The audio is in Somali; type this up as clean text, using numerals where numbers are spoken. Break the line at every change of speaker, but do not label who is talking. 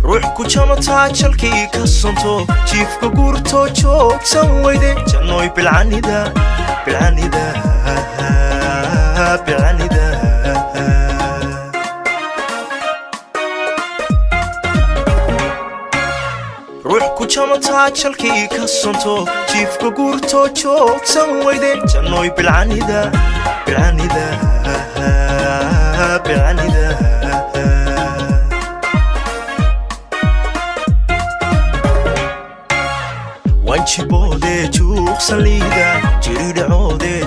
Ruux ku jamataa jalkii ka sonto, jiifka guurto, joogsan weyde, jannoy bilcanida, bilcanida, bilcanida. Ruux ku jamataa jalkii ka sonto, jiifka guurto, joogsan weyde, jannoy bilcanida, bilcanida, bilcanida. Wanjiboodee juuqsan liida, jiridhacoodee